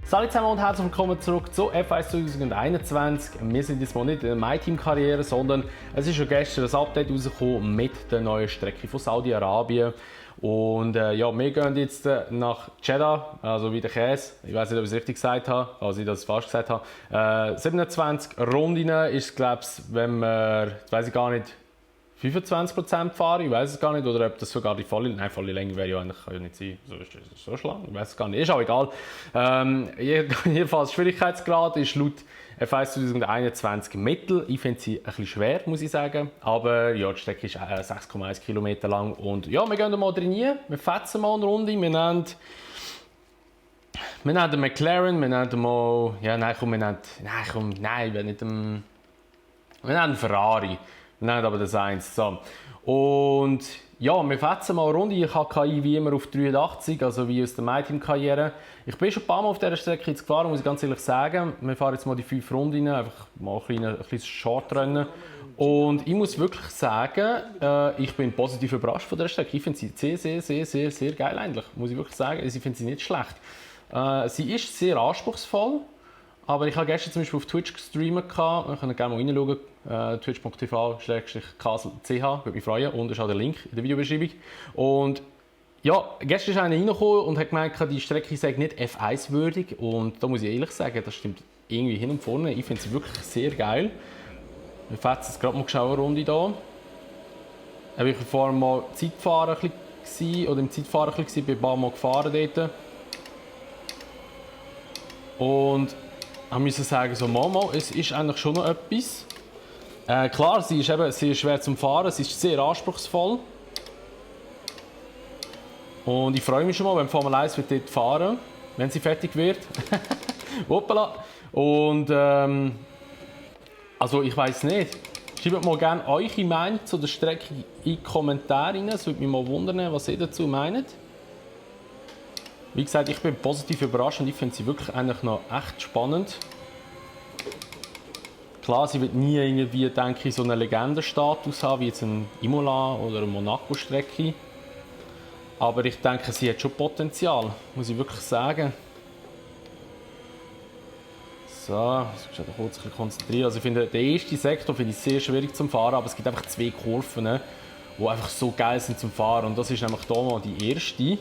Salut zusammen und herzlich willkommen zurück zu F1 2021. Wir sind jetzt mal nicht in der MyTeam-Karriere, sondern es ist schon gestern ein Update rausgekommen mit der neuen Strecke von Saudi-Arabien. Und ja, wir gehen jetzt nach Jeddah, also wie der Käse. Ich weiß nicht, ob ich es richtig gesagt habe, also ich das falsch gesagt habe. 27 Runden ist, glaube ich, wenn wir, jetzt weiß ich gar nicht, 25% fahren, ich weiß es gar nicht, oder ob das sogar die volle Länge wäre ja eigentlich, kann ja nicht sein, so schlank, ich weiß es gar nicht, ist auch egal. Jedenfalls, Schwierigkeitsgrad ist laut F1 2021 Mittel, ich finde sie ein bisschen schwer, muss ich sagen, aber ja, die Strecke ist 6,1 Kilometer lang und ja, wir gehen mal trainieren, wir fetzen mal eine Runde, wir nehmen den McLaren, wir nehmen mal, ja nein, wir nehmen einen Ferrari. Nein, aber das eins. So. Und ja, wir fetzen mal eine Runde. Ich habe KI wie immer auf 83, also wie aus der MyTeam-Karriere. Ich bin schon ein paar Mal auf dieser Strecke jetzt gefahren, muss ich ganz ehrlich sagen. Wir fahren jetzt mal die 5 Runden, einfach mal ein kleines Shortrennen. Und ich muss wirklich sagen, ich bin positiv überrascht von dieser Strecke. Ich finde sie sehr geil eigentlich, muss ich wirklich sagen. Ich finde sie nicht schlecht. Sie ist sehr anspruchsvoll. Aber ich habe gestern zum Beispiel auf Twitch gestreamt, ihr könnt gerne mal reinschauen, twitch.tv/kasel.ch, würde mich freuen, und ist auch der Link in der Videobeschreibung. Und ja, gestern ist einer reingekommen und hat gemeint, die Strecke sei nicht F1 würdig, und da muss ich ehrlich sagen, das stimmt irgendwie hin und vorne, ich finde sie wirklich sehr geil. Wir fetzen jetzt gerade mal eine Runde hier. Ich war vorher mal Zeitfahrer oder im Zeitfahrer bin ein paar Mal gefahren dort. Und ich musste sagen, so, Mama, es ist eigentlich schon noch etwas. Klar, sie ist sehr schwer zum Fahren, sie ist sehr anspruchsvoll. Und ich freue mich schon mal, wenn Formel 1 wird dort fahren, wenn sie fertig wird. Hoppala. Und also ich weiß nicht. Schreibt mal gerne eure Meinung zu der Strecke in die Kommentare rein. Es würde mich mal wundern, was ihr dazu meint. Wie gesagt, ich bin positiv überrascht und ich finde sie wirklich eigentlich noch echt spannend. Klar, sie wird nie irgendwie, denke ich, so einen Legendenstatus haben wie jetzt eine Imola oder eine Monaco-Strecke. Aber ich denke, sie hat schon Potenzial, muss ich wirklich sagen. So, ich muss mich kurz ein bisschen konzentrieren. Also ich finde, den ersten Sektor finde ich sehr schwierig zum Fahren, aber es gibt einfach 2 Kurven, die einfach so geil sind zum Fahren. Und das ist nämlich hier mal die erste.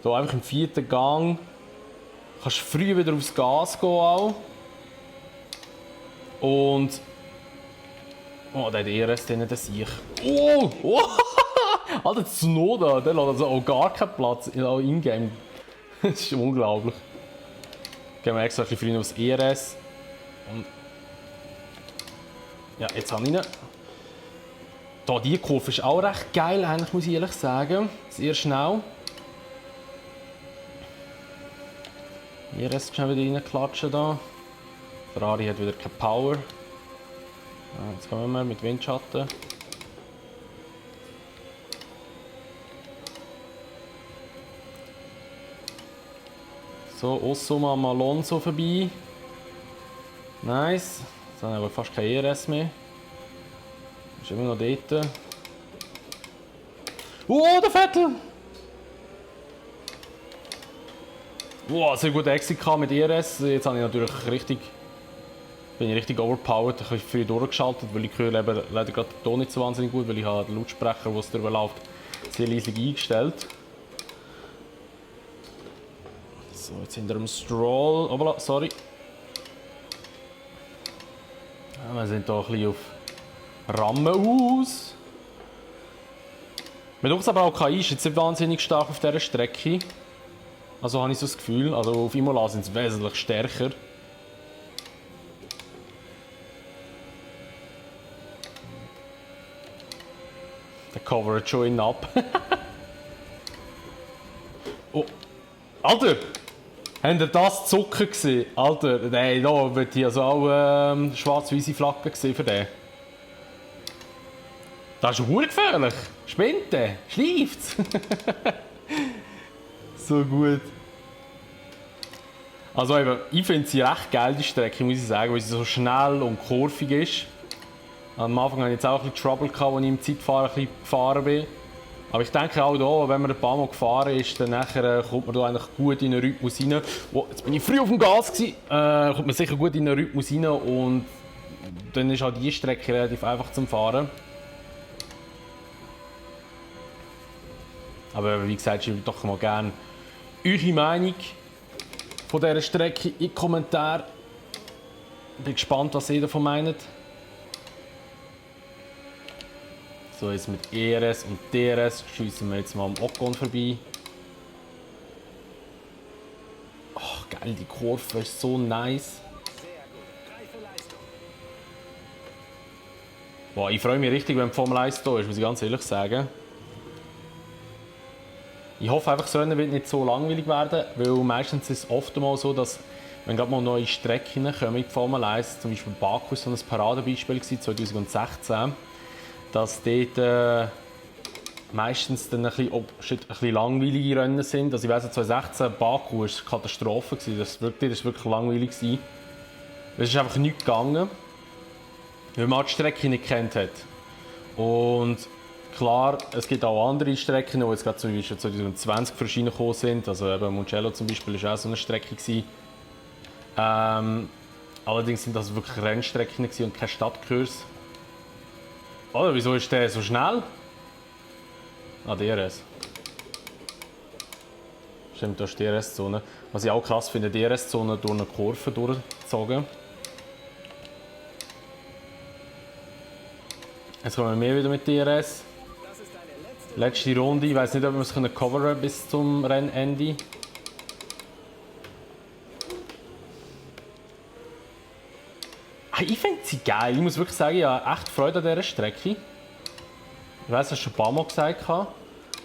Hier einfach im 4. Gang. Kannst früh wieder aufs Gas gehen auch. Und oh, der ERS, den sehe ich. Oh! Alter, Tsunoda, der lässt also auch gar keinen Platz in-game. Das ist unglaublich. Gehen wir extra ein bisschen früh aufs ERS. Und ja, jetzt habe ich ihn. Da, diese Kurve ist auch recht geil, eigentlich, muss ich ehrlich sagen. Sehr schnell. Hier ist schnell wieder reinklatschen da. Ferrari hat wieder keine Power. Jetzt kommen wir mit Windschatten. So, Ossum am Alonso vorbei. Nice. Jetzt haben wir aber fast kein ERS mehr. Ist immer noch dort. Oh, der Vettel! Wow, sehr guter Exit mit ERS. Jetzt habe ich natürlich bin ich richtig overpowered. Ich habe früh durchgeschaltet, weil ich höre leider gerade den Ton nicht so wahnsinnig gut, weil ich habe den Lautsprecher, der drüber läuft, sehr leislich eingestellt. So, jetzt hinter dem Stroll. Oh, sorry. Ja, wir sind hier ein bisschen auf Rammen aus. Mir denkt aber auch, KI ist jetzt nicht wahnsinnig stark auf dieser Strecke. Also habe ich so das Gefühl, also auf Imola sind sie wesentlich stärker. Der covert schon ihn ab. Oh, Alter! Habt ihr das Zucker gesehen? Alter, nein, da wird hier also auch schwarz-weiße Flagge gesehen für den. Das ist verdammt gefährlich. Spinnt der? Schleift's? So gut. Also eben, ich finde sie recht geil, die Strecke, muss ich sagen, weil sie so schnell und kurvig ist. Am Anfang hatte ich jetzt auch ein bisschen Trouble, als ich im Zeitfahren gefahren bin. Aber ich denke auch hier, wenn man ein paar Mal gefahren ist, dann nachher, kommt man da eigentlich gut in den Rhythmus rein. Oh, jetzt bin ich früh auf dem Gas gewesen. Kommt man sicher gut in den Rhythmus rein und dann ist auch die Strecke relativ einfach zum Fahren. Aber wie gesagt, schreibt doch mal gerne eure Meinung von dieser Strecke in die Kommentare. Ich bin gespannt, was ihr davon meint. So, jetzt mit ERS und DRS schiessen wir jetzt mal am Ocon vorbei. Ach, geil, die Kurve ist so nice. Boah, ich freue mich richtig, wenn die Formel 1 da ist, muss ich ganz ehrlich sagen. Ich hoffe einfach, das Rennen wird nicht so langweilig werden, weil meistens ist es oft mal so, dass wenn gerade mal neue Strecken kommen in die Formel 1, zum Beispiel Baku war so ein Paradebeispiel 2016, dass dort meistens dann ein bisschen langweilige Rennen sind. Also ich weiss, 2016 Baku war eine Katastrophe, das war wirklich langweilig. Es ist einfach nichts gegangen, weil man die Strecke nicht kennt hat. Und klar, es gibt auch andere Strecken, die jetzt gerade zum Beispiel 2020 verschieden gekommen sind. Also eben Mugello zum Beispiel war auch so eine Strecke. Allerdings sind das wirklich Rennstrecken und keine Stadtkurs. Oder wieso ist der so schnell? Ah, DRS. Stimmt, da ist die DRS-Zone. Was ich auch krass finde, die DRS-Zone durch eine Kurve durchgezogen. Jetzt kommen wir mehr wieder mit DRS. Letzte Runde, ich weiß nicht, ob wir es covern bis zum Rennende. Ich finde sie geil. Ich muss wirklich sagen, ich habe echt Freude an dieser Strecke. Ich weiß, das schon ein paar Mal gesagt habe,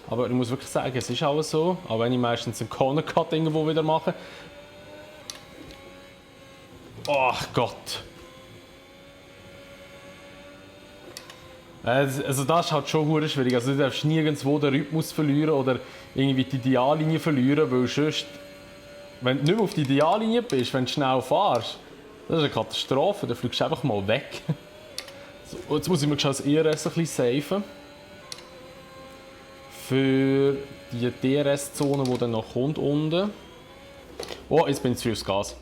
aber ich muss wirklich sagen, es ist auch so. Auch wenn ich meistens einen Corner Cut irgendwo wieder mache. Ach Gott. Also das ist halt schon verdammt schwierig. Also du darfst nirgendwo den Rhythmus verlieren oder irgendwie die Ideallinie verlieren, weil sonst, wenn du nicht mehr auf die Ideallinie bist, wenn du schnell fährst, das ist eine Katastrophe, dann fliegst du einfach mal weg. So, jetzt muss ich mir schon das ERS ein bisschen safen. Für die DRS-Zone, die dann noch kommt unten. Oh, jetzt bin ich zu viel aufs Gas.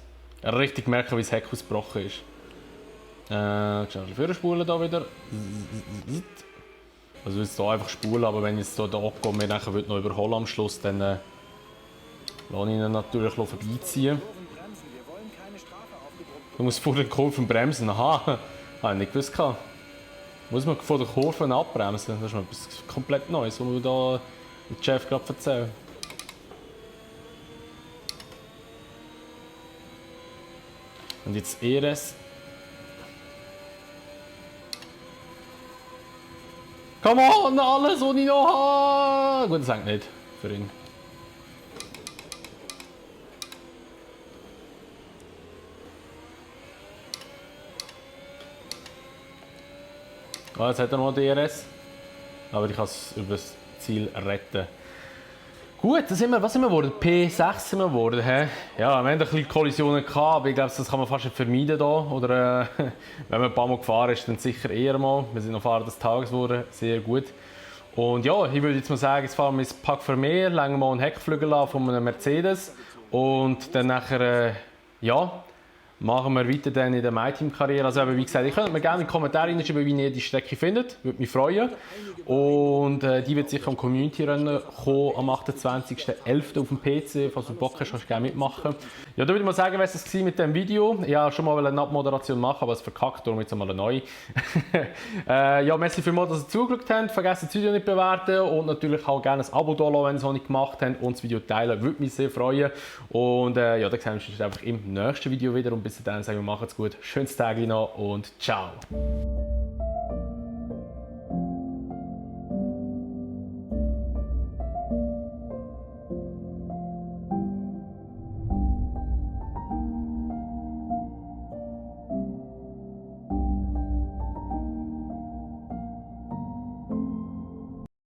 Richtig merken, wie das Heck ausgebrochen ist. Schnell vorspulen hier wieder. Also jetzt hier einfach spulen, aber wenn ich jetzt hier abgehe, wir nachher noch überholen am Schluss, dann lasse ich ihn natürlich vorbeiziehen. Du musst vor den Kurven bremsen. Aha, habe ich nicht gewusst. Muss man vor den Kurven abbremsen? Das ist mal etwas komplett Neues, was wir da mit Chef gerade erzählen. Und jetzt ERS. Come on, alles, was ich noch habe! Gut, das hängt nicht für ihn. Oh, jetzt hat er noch DRS. Aber ich kann es über das Ziel retten. Gut, was sind wir geworden? P6 sind wir geworden. Ja, wir haben ein bisschen Kollisionen gehabt, aber ich glaube, das kann man fast nicht vermeiden. Hier. Oder wenn man ein paar Mal gefahren ist, dann sicher eher mal. Wir sind noch Fahrer des Tages geworden, sehr gut. Und ja, ich würde jetzt mal sagen, jetzt fahren wir ins Pack für mehr, legen mal einen Heckflügel an von einem Mercedes. Und dann nachher, ja, machen wir weiter dann in der MyTeam-Karriere. Also wie gesagt, ihr könnt mir gerne in die Kommentare hineinschreiben, wie ihr die Strecke findet. Würde mich freuen. Und die wird sicher am Community-Rennen kommen, am 28.11. auf dem PC. Falls du Bock hast, kannst du gerne mitmachen. Ja, da würde ich mal sagen, was es war mit diesem Video. Ich wollte schon mal eine Abmoderation machen, aber es verkackt, darum jetzt einmal eine neue. Ja, merci vielmals, dass ihr zugeschaut habt. Vergesst das Video nicht zu bewerten und natürlich auch gerne ein Abo da lassen, wenn ihr es noch nicht gemacht habt und das Video teilen. Würde mich sehr freuen. Und ja, dann sehen wir uns einfach im nächsten Video wieder. Und bis dahin sagen wir, macht's gut, schönes Tag noch und ciao.